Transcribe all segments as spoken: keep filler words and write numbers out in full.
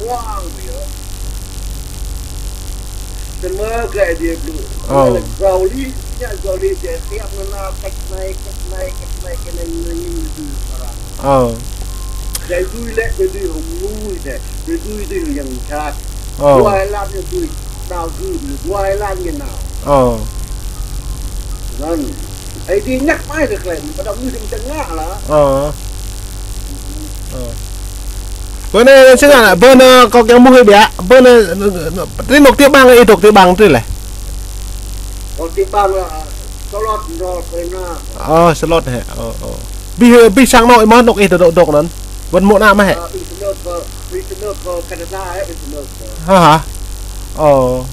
ƀuang yơh. Snăn mơh klei Aê Diê blŭ. Ơ. Anăn lĕ Gâo Li, ñu Gâo Li dê tiap nanao kăč anei, kăč anei, kăč anei, kăč anei, ñu ñu dui arăng. Ơ. Dê dui lĕ, dê dui hŏng mnuih dê, dê dui dui hŏng yang jhat. Ơ. Dua êlan ñu dui, nao gưm, dua êlan ñu nao. Ơ. Anăn, Aê Diê ñăk mơh kơ klei, ƀiădah mnuih dê mčang ngă lah. Ơ. Ơ. Bơ anei si ngă, bơ anei kâo čiăng êmuh ih ƀiă, bơ anei, ti anôk ti ƀăng, ih dôk ti ƀăng ti leh. Kâo ti ƀăng, ơ, Salot, Nrol, Krona. Ơ, Salot hĕ. Ơ, ơ. Bi, bi sang anôk ih mơh, anôk ih dôk, dôk anăn. Wăn mô̆ anăn mơh hĕ. Ơ, bi sang anôk kơ, bi sang anôk kơ Canada hĕ, bi sang anôk kơ. Hă, hă. Ơ.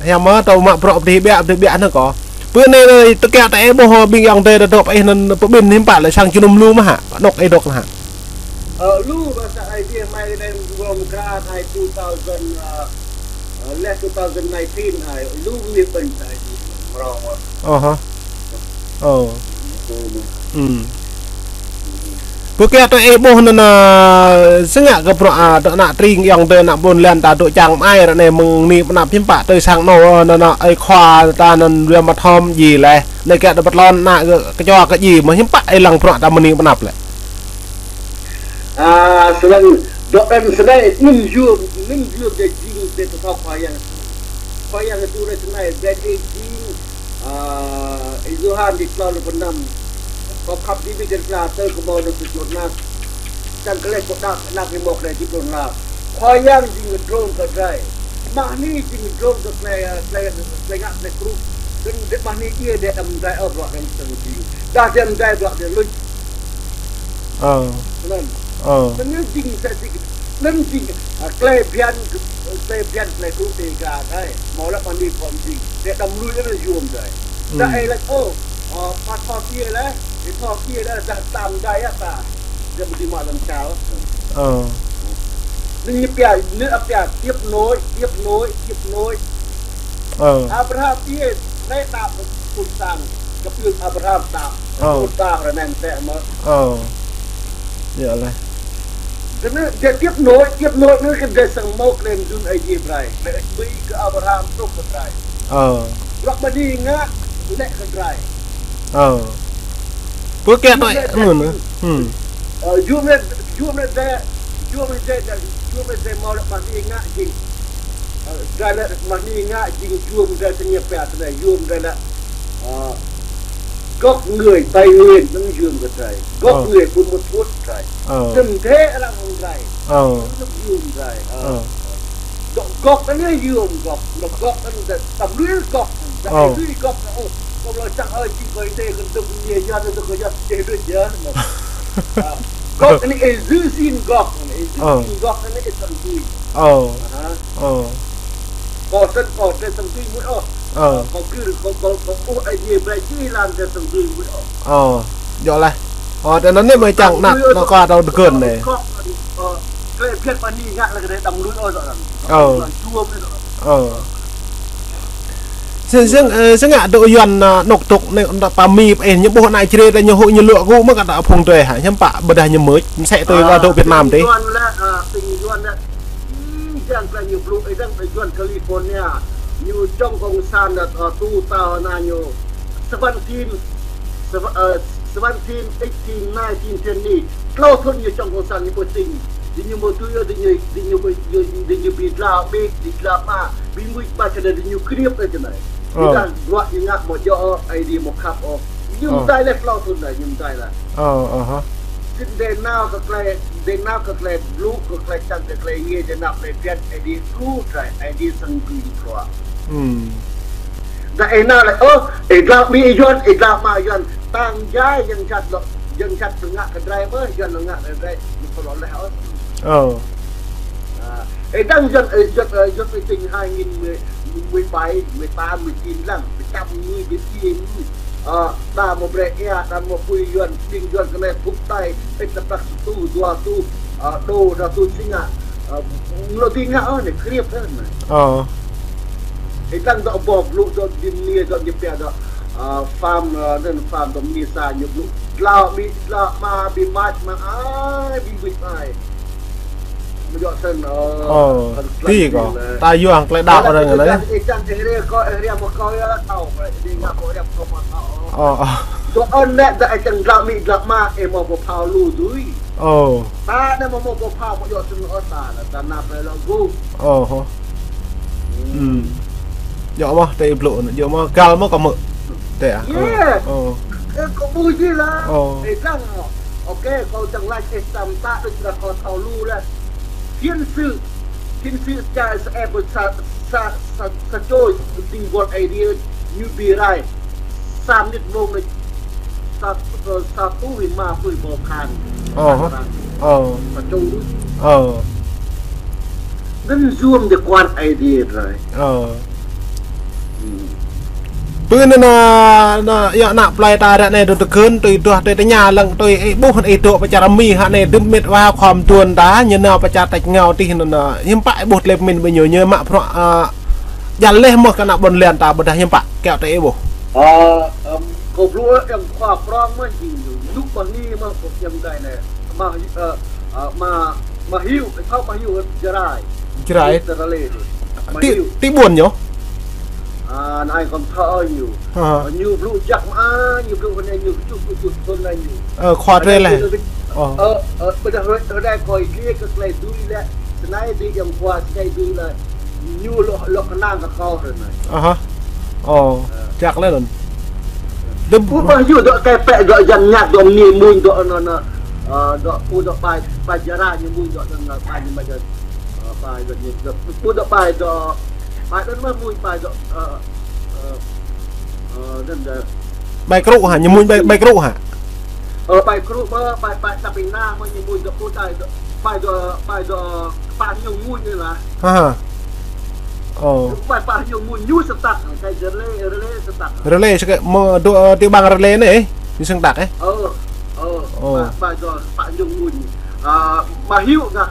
Hiam mơh tơ mă bruă dih ƀiă, dih ƀiă anăn kâo. Bơ anei, anei, tơ kiă tơ ih ƀuh ƀing ayŏng adei dôk ih anăn pơƀĭn hiưm pă lĕ sang jơnum lu mơh hă, anôk ih dôk anăn hă. Ơ, lu ba sa Aê Diê hmei anei mrâo mkra anei two thousand, ơ, ơ, leh two thousand nineteen anei, lu mnuih ƀĭn sa Aê Diê mrâo mơh. Ơ hă. Ơ. Ơ. Bơ kiă tơ ih ƀuh anăn, ơ, si ngă kơ bruă, ơ, tơ ană tring ayŏng adei ană ƀuôn lan ta dôk čang mơai ară anei mơ̆ng anei pnăp hiưm pă tơ sang anôk, ơ, anăn, ơ, ơi khua ta anăn William Thom djiê leh. Anei kiă tơ pơtlon ană kơ, kơ čua kơ djiê mơh hiưm pă ih lăng bruă ta mơ̆ng anei pnăp leh. A, snăn, dôk anăn snei, anăn yuôm, anăn yuôm dê jing, dê tơthâo Khua Yang. Khua Yang tu anei snei, dê ih jing, a, ih Yôhan dĭ tlâo leh pơ năm. Kâo khăp dĭ bi dê tla tơ kơ mâo dôk ti dlông anak. Čiăng kơ leh kâo đăo anak ih mâo klei ti dlông anak. Khua Yang jing kdrông kơ drei. Mah anei jing kdrông kơ klei, klei, klei ngă klei kru. Dơ̆ng dê mah anei djiê dê đăm drei ơ bruă dê msĕ jing. Dah dê mdei bruă dê luč. Ơ. Snăn. Ơ. Snăn jing msĕ si, snăn jing, a, klei bhiăn, klei bhiăn, klei kru ti ka kai. Mâo leh mah anei kơ jing. Dê đăm lui anăn yuôm dê. Dah ih lač, ơ, a, pă thâo kiê leh, ih thâo kiê leh, dah tam dai ya ta. Dê mdê mă lăn čar. Ơ. Anăn ñu pia, anăn pia tiếp nối, tiếp nối, tiếp nối. Ơ. Abraham pia, anei ta pŭn sang, kơ pia Abraham ta, ơ, pŭn ta rơmen tĕ mơh. Ơ. Yơh leh. Dê anăn, dê tiếp nối, tiếp nối anăn kơ dê sang mâo klei mdŭn Aê Diê brei. Leh bi kơ Abraham truh kơ drei. Ơ. Bruă mah anei ngă, leh kơ drei. Ơ. Bơ kiă tơ, anăn, ơ. Hmm. Ơ, yuôm leh, yuôm leh dê, yuôm leh dê, yuôm leh dê mâo leh mah anei ngă jing. Ơ, drei leh mah anei ngă jing yuôm drei snei pia snei, yuôm drei leh. Ơ, Gŏk người Tây Nguyên, nó dưm kơ drei. Gŏk Ờ. người Buôn Ma Thuột drei. Ờ. Tơdah arăng hŏng drei. Ờ. Nó dưm drei. Ờ. Ờ. Gŏk, gŏk anei dưm gŏk. Gŏk anei tăm lui gŏk. Dah Ờ. lui gŏk. Ơ, kâo lŏ čang ơi, či kơ ite kơ dŭk ñu, ñu dŭk kơ ñu, či dŭk ñu. Ơ. Gŏk anei ê dưi sin gŏk. Ê dưi Ờ. sin gŏk anei ê tăm lui. Ơ. Aha. Ơ. Kâo sĭt kâo drei tăm lui mui ôh. Ơ. Kâo gĭr, kâo, kâo, kâo ƀuh ai dê brei či lăn drei tăm lui mui ôh. Ơ. Djŏ leh. Ơ, drei anăn anei mơi čang nă, nă kâo atâo dơgơ̆n anei. Ơ, klei phiăn pă ni ngă leh kơ drei tăm lui ôh, dŏ anăn. Ơ. Lăn čuôm anei, dŏ anăn. Ơ. Sĭt, sĭt, ơ, sĭt ngă dôk Yuăn, ơ, anôk dôk anei, anôk pă Mi, pă ih, ñu ƀuh ană Jrai, drei ñu hŭ ñu luă gŭ mơh kơ ană phung drei hă, hiăm pă ƀiădah ñu mưč, msĕ tui ơ, dôk Việt Nam dih. Yuăn leh, ơ, tĭng Yuăn leh. Hmm, jang kơ ñu blŭ, ơ, dang Yuăn California. Ñu čŏng cộng sản leh, ơ, tu tao anăn ñu. Seventeen, seve-, ơ, seventeen, eighteen, nineteen, twenty. Tlâo thŭn ñu čŏng cộng sản ñu ƀuh tĭng. Diñu mâo tui ơ, diñu, diñu ƀuh, diñu, diñu bi dlao, bi, bi dlao mă, bi mưč mă čơ anei diñu kriêp leh čơ anei. Ơ. Diñu dlao bruă ñu ngă mâo djŏ, Aê Diê mâo khăp ôh. Ñu Ơ. mdei leh tlâo thŭn leh, ñu mdei leh. Ơ, aha. Sĭt drei nao kơ klei, drei nao kơ klei blŭ, kơ klei čang, kơ klei êngiê, drei nao klei phiăn, Aê Diê đru drei, Aê Diê srăng đru bruă. Hmm. Dah ih nao leh, ơ, ih dlao Mi Yuăn, ih dlao mă Yuăn, tang jai yang jhat lŏ, yang jhat lŏ ngă kơ drei mơh, Yuăn lŏ ngă kơ drei, ñu kơ lŏ leh ôh. Ơ. À, ê, dang Yuăn, ê, Yuăn, ê, Yuăn ƀuh tĭng hai nghìn mười, mười bảy, mười tám, mười chín lăng, mười lăm, mười chín, ơ, đa mâo brei êa, đa mâo pui Yuăn, ƀing Yuăn kơ anei phŭk tai, ê, tơpă tu, dua tu, ơ, đô, đa tu si ngă, ơ, lŏ dưi ngă, ơ, anei kriêp, ơ, anei. Ơ. Ê, dang dŏ boh blŭ, dŏ dĭm niê, dŏ ñu pia dŏ, ơ, farm, ơ, anăn farm dŏ mniê sa ñu blŭ. Dlao, bi, dlao, mă, bi mač, mă, ai, bi mưč, ai. Mjŏ săn, ơ, Ơ, kăn ti klăn kâo. Leh. Ta yuang klei đăo arăng anei. Ê, čang, ê, čang, ê, hriê kâo, ê, hriê mâo kâo ya thâo, ê, dê ngă kâo hriê mâo kâo mâo thâo. Ơ, ơ. Dŏ anei, dŏ ê čang dlao Mi, dlao mă, ê mâo pơphao lu dưi. Ơ. Ta anei mâo, mâo pơphao, mâo djŏ săn ơ ta, ta nao pơ lŏ gŭ. Ơ, hơ. Hmm. Hmm. Djŏ mơh, tơ ih blŭ, djŏ mơh, găl mơh kâo mơ̆. Tơ, ah. Yeah. Ơ, ơ. Ê, kâo ƀuh jih lah. Ơ. Ê, dang. Ok, kâo čiăng lač ih tam ta, ih dah kâo thâo lu lah. Phiên sự, phiên sự čar sa, ơ, sa, sa, sa, sa čô dĭng buăl Aê Diê ñu bi rai. Sa mnĭt mông anei sa, ơ, sa tui ma tui bŏ khan. Ơ, hơ. Ơ. Sa čô. Ơ. Anăn yuôm dê kuan Aê Diê drei. Ơ. Hmm. Pơ anăn, anăn, anăn, ya anăn plei ta ară anei dôk tơkưn, tui duah, tui tơña lăng, tui ih ƀuh, ih dôk pơ čar Mi hă anei, dŭm mĭt wa khua mduôn ta, ñu nao pơ čar tač êngao tih anăn, anăn, hiăm pă ih ƀuh tlei pơmĭn ƀing ñu, ñu mă bruă, ơ, djăl leh mơh kơ ană ƀuôn lan ta ƀiădah hiăm pă, kiă tơ ih ƀuh. Ơ, ơ, kâo blŭ, ơ, yang khua prŏng mơh, jing ñu, ñu mă ni mơh, kâo yang dai anei, mă, ơ, ơ, mă, mă Hiu, ih thâo mă Hiu, Jarai. Jarai. Jarai. Mă Ti, Hiu. Ti ƀuôn ñu? À, anei kâo thâo ñu. Hă. Ñu blŭ jăk mă, ñu blŭ kơ anei ñu kčŭt, kčŭt thŭn anei ñu. Ơ, khua drei leh. Ơ, ơ, ƀiădah hruê, hruê anei kâo êgei kơ klei dưi leh. Snei dê yang khua, snei dưi leh. Ñu lŏ, lŏ knang kơ kâo hruê anei. Aha. Ơ, ơ. Jăk leh anăn. Dŭm. Ƀuh mă Hiu dŏ kơ pĕ dŏ Yuăn ngă dŏ mniê mmuñ dŏ anăn, anăn. Ơ, dŏ, ƀuh dŏ pai, pai Jarai ñu mmuñ dŏ anăn, pai ñu mă Jarai. Ơ, pai dŏ ñu dŏ. Ƀuh dŏ pai dŏ, pai anăn mơh mmuñ pai dŏ, ơ, ơ, ơ, anăn dŏ. Pai krŭ hă, ñu mmuñ pai, pai krŭ hă? Ơ, pai krŭ mơh, pai, pai tăp ênang mơh ñu mmuñ dŏ, ƀuh pai dŏ, pai dŏ, pai dŏ, pai ñu mmuñ anei lah. Ha, ha. Ơ. Ƀai, ƀai ñu mmuñ ñu sơtak, kơ Rale, Rale sơtak. Rale sơtak, mơ̆ dŏ, ơ, ti ƀăng Rale anei, ñu sơtak, ơ? Ơ, ơ, ơ. Ƀai, ƀai dŏ, ƀai ñu mmuñ. Ơ, mă Hiu ngă.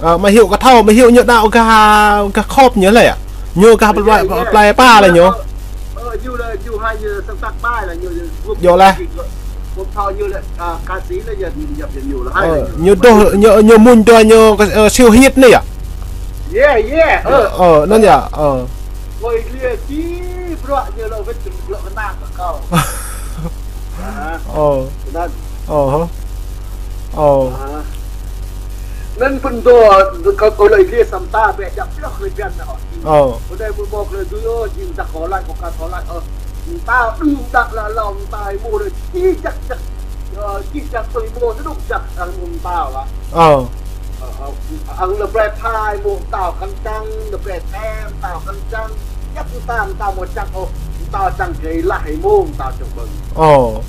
Ơ, mă Hiu kâo thâo, mă Hiu ñu đăo gah, gah Khŏp ñu leh. Ñu gah plei, plei pa leh ñu. Ơ, ñu leh, ñu hai ñu sơtak ƀai leh ñu, ñu. Djŏ leh. Kâo thâo ñu leh, ơ, ca sĩ leh, ñu, ñu, ñu leh, hai leh ñu. Ơ, ñu dôk, ñu, ñu mmuñ dŏ ñu, ơ, siu hiêt anei yơh. Yeah, yeah, ơ. Ơ, anăn yơh, ơ. Ôi, liê či bruă ñu lŏ wĭt lŏ knang kơ kâo. Ơ. Ơ, hơ. Ơ. Anăn pô dôk, kâo, kâo lŏ liê sa mta, ƀiă jăk pioh klei bhiăn anăn. Ơ. Kâo dê mâo mâo klei dưi, ơ, jing dah kâo lač, kâo ka thâo lač, ơ. Mtao đưm đă lă lâo mtao êmuh leh, jih jăk jăk, ơ, jih jăk ƀơi êmuh tơdŭk jăk arăng êmuh mtao lă. Ơ. Ơ, ơ, arăng lĕ brei phai êmuh mtao kăn čiăng, lĕ brei thê mtao kăn čiăng. Jăk mtao, mtao mâo čiăng ôh, mtao čiăng kơ êlah êmuh, mtao čiăng ƀơ̆ng. Ơ.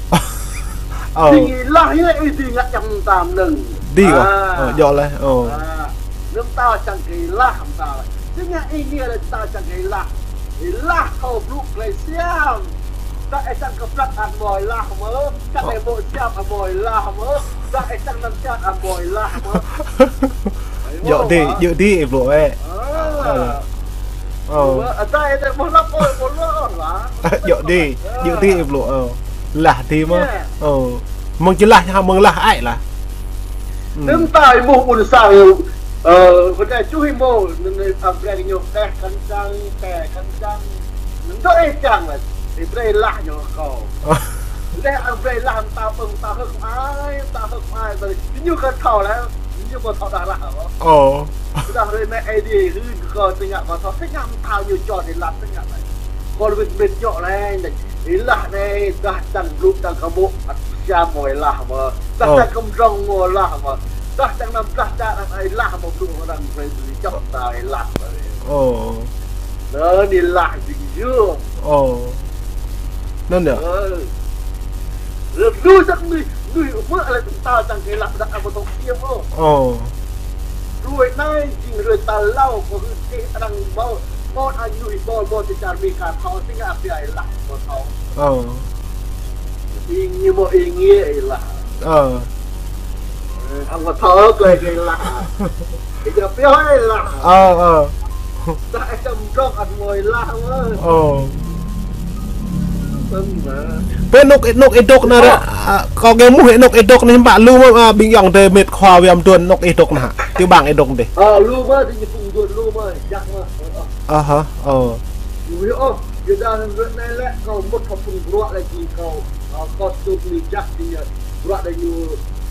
Ơ. Jing êlah yơh, ih dĭ ngă jăk mtao mnơ̆ng. Dĭ kơ. Ơ, djŏ leh. Ơ. Ơ. Leh mtao čiăng kơ êlah mtao. Jing ngă ih ngă leh mtao čiăng kơ êlah. Êlah thâo blŭ klei siam. Dah ih čiăng kơ prăk ăt mâo êlah mơh. Čiăng ih ƀuh siam ăt mâo êlah mơh. Dah ih čiăng năm čar ăt mâo êlah mơh. Djŏ dĭ, djŏ dĭ ih blŭ ĕ. Ơ. Ơ. Ơ, dah ih ƀuh lăp ôh, ƀuh lăp ôh lah. Djŏ dĭ, djŏ dĭ ih blŭ ôh. Lah dĭ mơh. Ơ. Mơ̆ng jih lah, mơ̆ng lah ai lah. Nơ̆ng ta êmuh ƀuôn sang, ơ, hơdai čuh êmuh, nơ̆ng, nơ̆ng, a, brei ñu teh kăn čiăng, teh kăn čiăng. Nơ̆ng dŏ ih čiăng lah, ih brei lah ñu kâo. Leh arăng brei lah mta pơ̆ng, mta hơ̆k ai, mta hơ̆k ai, brei ñu kơ thâo lah, ñu kơ thâo dah lah. Ơ. Dah rei mă ai dĭ, hưn kơ kâo tơña kơ thâo, tơña mta ñu čô dĭ lah, tơña lah. Kâo lĕ wĭt mĭt ñu lah, êlah anei, dah čiăng blŭ čiăng kơ ƀuh, ăt siam mâo êlah mơh. Dah čiăng kơ mdrŏng mâo êlah mơh. Dah čiăng năm blah čar ăt êlah mơh, blŭ arăng brei blŭ čŏk ta êlah mơh. Ơ. Nơ, anei êlah jing yơh. Ơ. Nơ nơ. Ơ. Lu săk mnuih, mnuih mơ̆ lĕ tơl čiăng kơ êlah dah amâo tŏ siam ôh. Ơ. Hruê anei jing hruê tal êlâo kơ hưn čih arăng mâo, mâo añ mnuih mâo, mâo ti čar Mi ka thâo, si ngă pia êlah mâo thâo. Ơ. Ing ñu mâo êngiê êlah. Ơ. Ơ, hŏng mâo thâo klei kơ êlah. Ih jăk pia êlah. Ơ, ơ. Dah ih čăm mdrŏng ăt mâo êlah mơh. Ơ. Pơ anôk, anôk ih dôk anăn, a, kâo ngă êmuh anôk ih dôk anăn ƀă lu mơh, a, ƀing ayŏng adei mĭt khua wĭt mduôn anôk ih dôk anăn hă? Ti ƀăng ih dôk dih. Ơ, lu mơh, ti ñu phung mduôn lu mơh, jăk mơh. Ơ, ơ. Ơ hă, ơ. Ñu ƀuh ôh, ƀiădah anăn lĕ kâo mŭt kơ phung bruă lĕ jing kâo, ơ, kâo tŭ ñu jăk ti ñu, bruă lĕ ñu,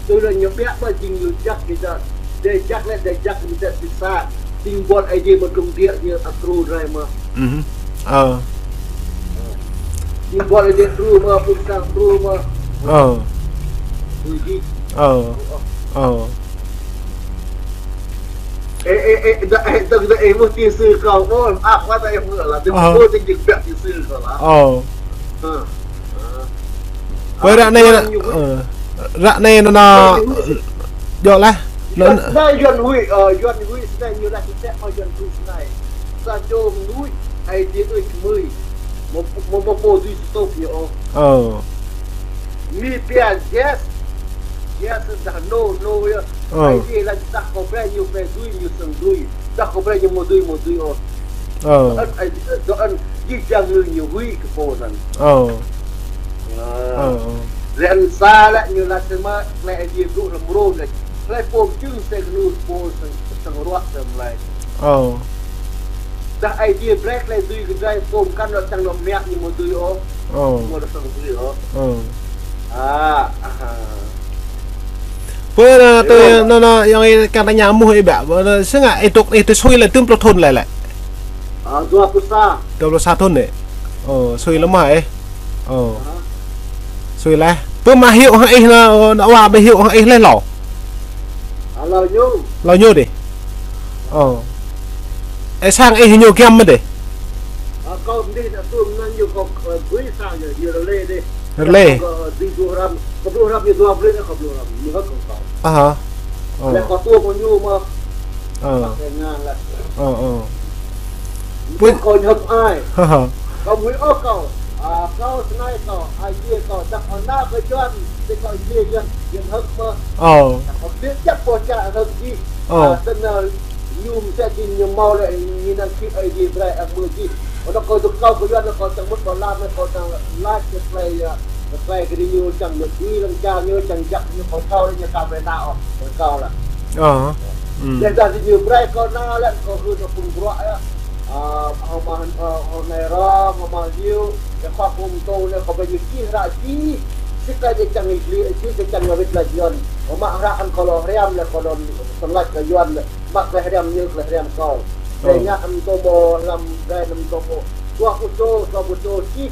tui lĕ ñu ƀiă mơh jing ñu jăk ƀiădah. Dê jăk lĕ, dê jăk msĕ si sa. Dĭng buăl Aê Diê mơ̆ng dlông dliê ñu ăt truh rai mơh. Mhm. Ơ. Dĭng buăl Aê Diê truh mơh, phung sang truh mơh. Ơ. Tui jih. Ơ. Ơ. Ơ. Ê, ê, ê, dah, ê, dah, dah, ê, mơh ti sư kâo, ơ, ăt mơh dah, ê, mơh lah, dah, ơ, ơ, dah, dah, dah, ti sư kâo lah. Ơ. Ơ. Ơ. Pơ ară anei, ơ, ară anei anăn, djŏ lah. Anăn. Snei Yuăn huĭ, ơ, Yuăn huĭ snei ñu lač snei mơh Yuăn huĭ snei. Sa čô mnuih, Aê Diê ưč mơi. Mâo, mâo, mâo pô dưi tŭ ñu ôh. Ơ. Mi pia yes. Yes dah no, no yơh. Ơ. Aê Diê lač dah kâo brei ñu brei dưi ñu srăng dưi. Dah kâo brei ñu mâo dưi, mâo dưi ôh. Ơ. Dŏ anăn, ai, dŏ anăn, jih jang ñu, ñu huĭ kơ pô anăn. Ơ. Ơ. Ơ, ơ. Leh anăn sa lĕ ñu lač snei mơh, klei Aê Diê blŭ hlăm Rôm lĕ. Klei pô mjing msĕ knur pô srăng, srăng ruă srăng mlei. Ơ. Dah Aê Diê brei klei dưi kơ drei pô mkăn lŏ čiăng lŏ mă ñu mâo dưi ôh. Ơ. Mâo lŏ srăng dưi ôh. Ơ. A, aha. Pơ anăn, tơ anăn, anăn, yang ih kăn tơña êmuh ih ƀă, pơ anăn, si ngă ih dôk ih ti sui leh tŭm pluh thŭn leh lĕ. A, dua pluh sa. Dua pluh sa thŭn leh. Ơ, sui leh mơh ih. Ơ. Aha. Sui leh. Pơ mă hiu hŏng ih anăn, ơ, anăn wa ƀĕ hiu hŏng ih leh lâo. A, lâo ñu. Lâo ñu dih. Ơ. Ơ, sang ih ñu giăm mơh dih. A, kâo mdih nă tuôm năn ñu kâo, ơ, bui sang ñu, ñu rlê dih. Rlê. Kâo, ơ, dih dua hrăm, kâo dua hrăm ñu dua blư̆, kâo dua hrăm, ñu hơ̆k kâo. Aha. Ơ. Leh kâo tuôm kâo ñu mơh. Ơ. Pă kơ ngăn leh. Ơ, ơ. Pui. Kâo ñu hơ̆k ai. Ha, ha. Kâo mui ôh kâo. A, kâo snei kâo, Aê Diê kâo, dah kâo nao kơ Yuăn, ti kâo Aê Diê Yuăn, Yuăn hơ̆k mơh. Ơ. Kâo bi čăp pô čar hơ̆k jih. Ơ. A, snăn, a, ñu msĕ si ñu mâo leh, ñu năng si Aê Diê brei ăt mơh jih. Kâo dôk kâo dôk kâo kơ Yuăn, kâo čiăng mŭt kâo lam, kâo čiăng lač kơ klei, a, kơ klei kơ ñu čiăng mŭt jih lăn čar ñu čiăng jăk ñu kâo thâo leh ñu ka brei nao ôh, kâo leh. Ơ. Hmm. Leh dah ñu brei kâo nao leh kâo hưn kơ phung bruă yơh. A, hŏng mah, a, hŏng Nai Rom, hŏng mah Liu, ya khua pô mtô anei kâo brei ñu čih hră čih. Si klei ñu čiăng ñu čih, si klei čiăng ñu wĭt lač Yuăn. Hŏng mah hră anăn kâo lŏ hriăm leh kâo lŏ srăng lač kơ Yuăn leh. Mă klei hriăm ñu, klei hriăm kâo. Ơ. Leh ngă mtô mâo hlăm, leh mtô mâo. Dua pluh čô, dua pluh čô čih.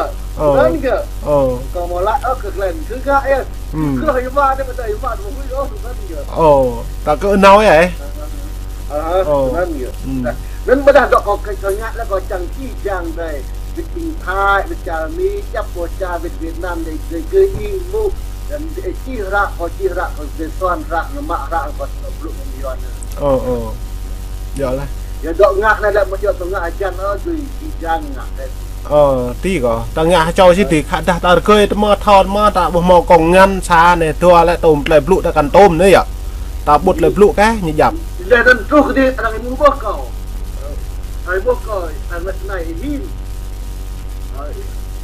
Ơ. Snăn kơ. Ơ. Kâo mâo lač ơ kơ klei kơ ngă yơh. Hmm. Kơ êwa dê, kơ êwa dê, mâo huĭ ôh, snăn kơ. Ơ, ta kơ nao yơh, ê. Ơ, ơ, snăn kơ. Hmm. Anăn ƀiădah dôk kâo, kâo ngă leh kâo čiăng čih jang dê. Wĭt ƀing Thai, wĭt čar Mi, djăp boh čar wĭt Việt Nam dê, dê gơ̆ ih mŭ. Anăn dê čih hră, kâo čih hră, kâo dê suan hră, ngă mă hră, kâo blŭ mơ̆ng Yuăn. Ơ, ơ. Djŏ lah. Ya dôk ngă anei leh, amâo djŏ dôk ngă hjăn, ơ, dưi čih jang ngă leh. Ơ, ti kâo. Ta ngă čô si ti khă dah ta rơgơi tơ mâo thâo tơ mâo ta ƀuh mâo kông ngăn sa anei dua leh tôm tlei blŭ ta kăn tôm anei yơh. Ta ƀuh tlei blŭ kơ ñu djăp. Leh anăn truh kơ dih arăng êmuh boh kâo. Ai êmuh kâo, ai mă snei ih hĭn. Uh,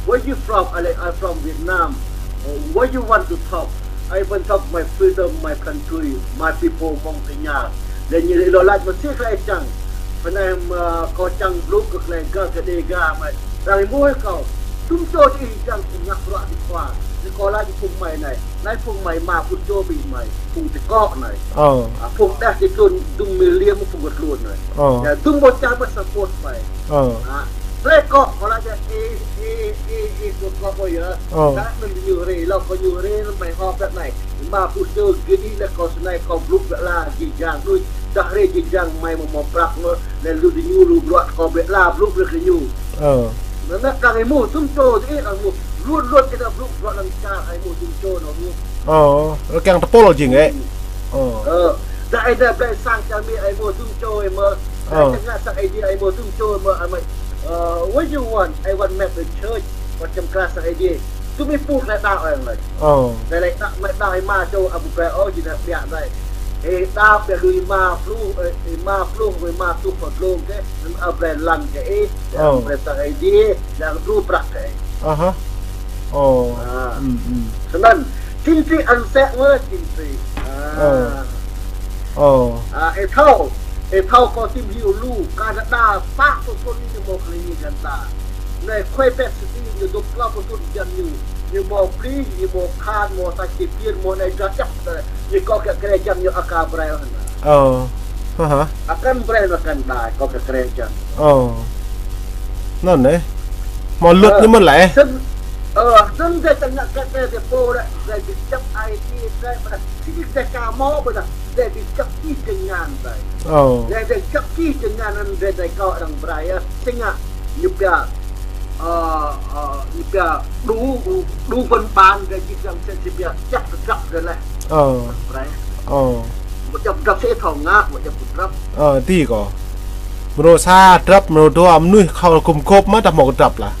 where you from? I like, I'm from Vietnam. Uh, what you want to talk? I want to talk my freedom, my country, my people, Montagnard. Leh ñu lŏ lač msĕ si klei čiăng. Pơ anei, uh, kâo čiăng blŭ kơ klei găl kơ Dega mơh. Arăng êmuh kâo. Dŭm čô diih čiăng ngă bruă ti khua. Ti khua lač phung hmei anei. Anei phung hmei êma pluh čô ƀing hmei. Phung ti kŏ anei. Ơ. A, phung dah ti tluôn dŭm milion phung kơ tluôn anei. Ơ. Ya, dŭm boh čar mă support hmei. Ơ. A, hlei kŏ, kâo lač ya, ê, ê, ê, ê, kŏ, kŏ, kŏ, ya. Ơ. Dah anăn ñu hriê, lŏ kơ ñu hriê, anăn hmei hŏp dah anei. Êma pluh čô gơ̆ dih leh kâo snei kâo blŭ bĕ la jih jang đuč. Dah hriê jih jang hmei mâo mâo prăk mơh, leh lu diñu lu bruă kâo bĕ la blŭ brei kơ ñu. Ơ. Anăn arăng êmuh dŭm čô dih, arăng êmuh. Luôn luôn kơ ta blŭ bruă lăn čar, arăng êmuh dŭm čô anăn êmuh. Ơ, arăng kiăng tơpul jing ê. Ơ. Ơ, dah êdei blei sang čar Mi arăng êmuh dŭm čô ê mơh. Dah êdei sang Aê Diê arăng êmuh dŭm čô ê mơh, arăng mă, ơ, what you want? I want make a church. Wăt čăm kra sang Aê Diê. Dŭm êpul klei đăo arăng lač. Ơ. Klei lač đăo, mă đăo êma čô abu brei ôh, jing dah ƀiă anei. Ê, đăo ƀiă lu êma pluh, ê, êma pluh, êma tuh kơ dlông kơ, anăn ơ brei lăn kơ ê, ơ, brei sang Aê Diê, yang đru prăk kơ ê. Aha. Ơ. A. Hmm, hmm. Snăn, chính trị ăn sẹo mơh, chính trị. A. Ơ. Ơ. A, ê thâo, ê thâo kâo tìm hiểu lu, Canada, pă pluh thŭn ñu mâo klei ñu Canada. Anei Quebec City ñu dôk tlâo pluh thŭn jăn ñu. Ñu mâo plih, ñu mâo khan, mâo sa čô piên, mâo anei dra djăp, ñu kâo kiă kriê jăn ñu aka brei. Ơ. Hă hă. Akăn brei anăn Canada, kâo kiă kriê jăn. Ơ. Anăn ê. Mâo luật ñu mơ̆n lĕ. Snăn, ơ, snăn drei čiăng ngă kiă kriê drei pô lĕ, drei bi kjăp ai tiê drei ƀiădah. Snăn drei ka mâo ƀiădah, drei bi kjăp čih kngan drei. Ơ. Drei, drei kjăp čih kngan anăn drei, drei kâo arăng brei, ơ, si ngă, ñu pia, ơ, ơ, ñu pia đu, đu văn bản drei čih arăng sĕ si pia, čăp kjăp drei leh. Ơ. Brei. Ơ. Mâo djăp drăp sĕ thâo ngă, mâo djăp drăp. Ơ, ti kâo. Mrô sa drăp, mrô dua, mnuih khua gum gôp mơh dah mâo kơ drăp lah.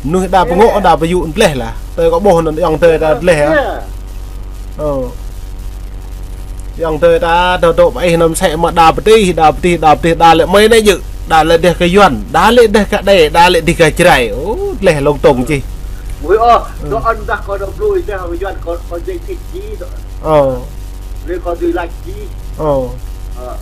Mnuih đa bơngŏ, đa bơyŭ dleh lah. Tơ kâo ƀuh anăn ayŏng adei ta dleh, a. Ơ. Ayŏng adei ta dôk dôk ih anăn msĕ mă đa pơtih, đa pơtih, đa pơtih, đa lĕ mơi anei jơ̆, đa lĕ deh kơ Yuăn, đa lĕ deh kơ Đê, đa lĕ dih kơ Jrai. Ô, dleh lông tông čih. Ui, ơ, dôk ăn dah kâo dôk blŭ dah kơ Yuăn kâo, kâo jing čih čih dôk. Ơ. Lĕ kâo dưi lač čih. Ơ. Ơ.